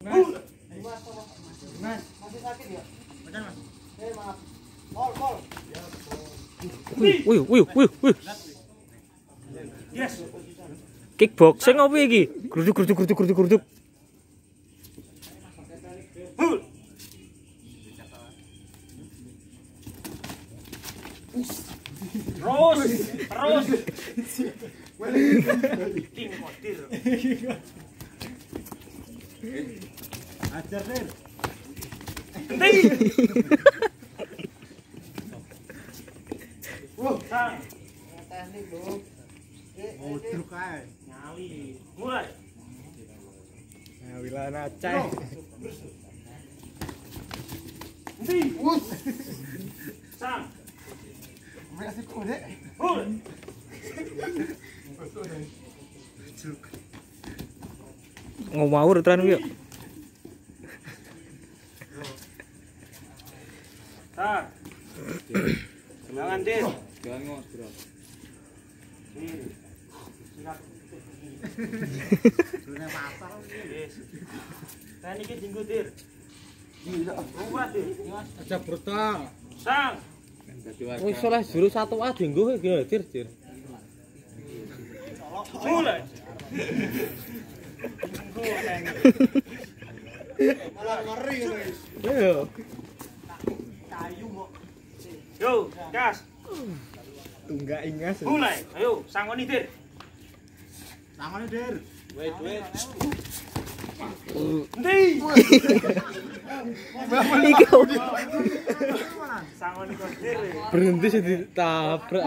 Mas, masih sakit ya? Benar, Mas. Maaf. Pol, pol. Wih, wih, wih, wih. Yes. Kickboxing apa iki? Gruduk gruduk gruduk gruduk gruduk. Terus, terus. King Kodir. Ajar, Dir. Henti. Wah, sang. Teknik, Bro. Modruk ae. Nyali. Mulai. Nah, acai. Henti. Sang. Masih kode. Mulai. Ngawur tran kuwi. Tar. Jangan, Dir. Jangan ngobrol. Dir. Siap. Yes. Teknik iki dinggo, Dir. Ruwet, Dir. Aja brutal. Sang. Wis oleh jurus 1A dinggo iki lho, Dir, Dir. Mulai. Dinggo teknik. Malah ngeri guys. Iya. Kayu kok. Yo, gas. Tunggak ingas. Mulai. Ayo, sangoni, Dir. Sangoni, Dir. Wait, wait. Endi? Iki sangoni Kodir. Berhenti sih ditabrak.